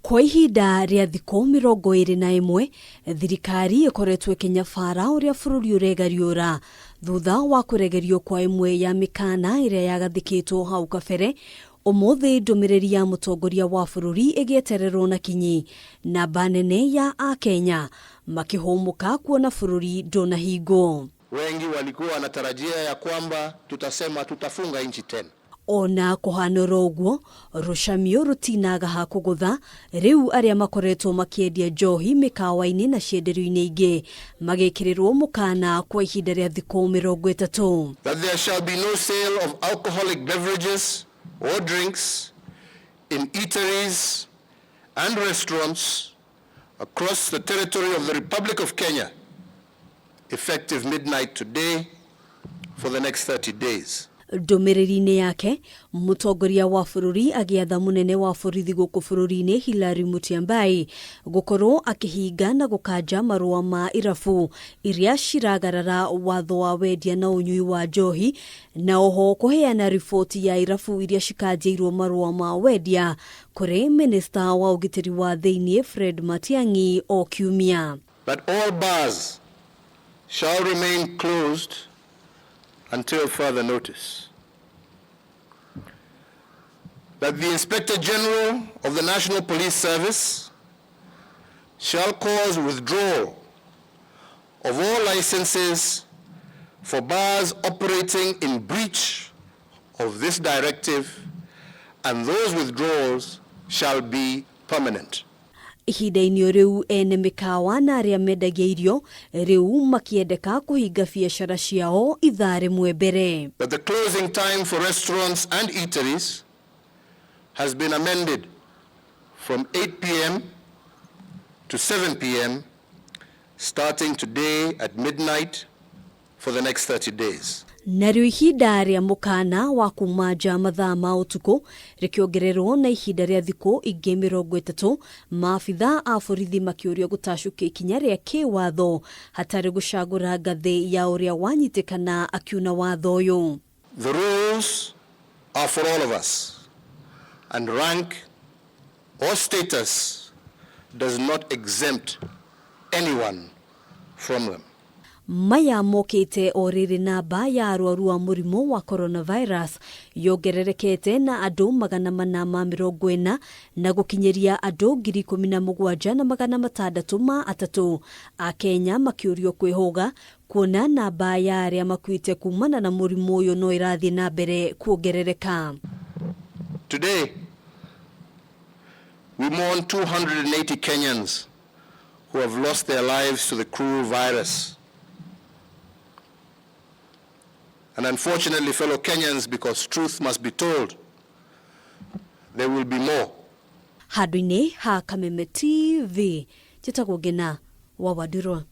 Kwa ihinda rĩa thikũ 21, thirikari ĩkoretwo ĩkĩnyabara ũrĩa bũrũri ũregariũra thutha wa kũregerio kwa ĩmwe ya mĩkana ĩrĩa yagathĩkĩtwo hau kabere. Ũmũthĩ ndũmĩrĩri ya mũtongoria wa bũrũri ĩgĩetererwo na kinyi, namba nene ya Akenya makĩhũmũka kuona bũrũri ndũnahingwo. Wengi walikuwa wanatarajia ya kwamba tutasema tutafunga nchi tena. Ona kũhana oro ũguo, rũcamio rũtinaga ha kũgũtha, rĩu arĩa makoretwo makĩendia njohi mĩkawa-inĩ na cienderio-inĩ ingĩ magĩkĩrĩrwo mũkana kwa ihinda rĩa thikũ 30. That there shall be no sale of alcoholic beverages or drinks in eateries and restaurants across the territory of the Republic of Kenya effective midnight today for the next 30 days. Ndũmĩrĩri-inĩ yake, mũtongoria wa bũrũri agĩatha mũnene wa borithi gũkũ bũrũri-inĩ Hilary Mutyambai gũkorwo akĩhinga na gũkanja marũa ma irabu iria ciragarara watho wa wendia na ũnyui wa njohi na oho kũheana riboti ya irabu iria cikanjĩirwo marũa ma wendia kũrĩ minista wa ũgitĩri wa thĩinĩ Fred Matiang'i o kiumia. That all bars shall remain closed until further notice. That the Inspector General of the National Police Service shall cause withdrawal of all licenses for bars operating in breach of this directive, and those withdrawals shall be permanent. Ihinda-inĩ o rĩu ene mĩkawa na arĩa mendagia irio rĩu makĩendeka kũhinga biacara ciao ithaa rĩmwe mbere. That the closing time for restaurants and eateries has been amended from 8 p.m. to 7 p.m. starting today at midnight for the next 30 days. Narĩo ihinda rĩa mũkana wa kuma nja mathaa ma ũtukũ rĩkĩongererwo na ihinda rĩa thikũ ingĩ 30, maabitha a borithi makĩũrio gũtacũkia ikinya rĩa kĩwatho hatarĩ gũcagũra ngathĩ ya ũrĩa wanyitĩkana akiuna watho ũyũ. The rules are for all of us, and rank or status does not exempt anyone from them. Maya mokĩte o rĩrĩ namba ya arwaru a mũrimũ wa coronavirus yongererekete na andũ 440 na gũkinyĩria andũ 17,603 a Kenya makĩũrio kwĩhũga kuona namba ya arĩa makuĩte kumana na mũrimũ ũyũ no ĩrathiĩ na mbere kuongerereka. Today, we mourn 280 Kenyans who have lost their lives to the cruel virus. And unfortunately, fellow Kenyans, because truth must be told, there will be more. Handũ-inĩ ha Kameme TV, njĩtagwo Ngĩna wa Wandirwa.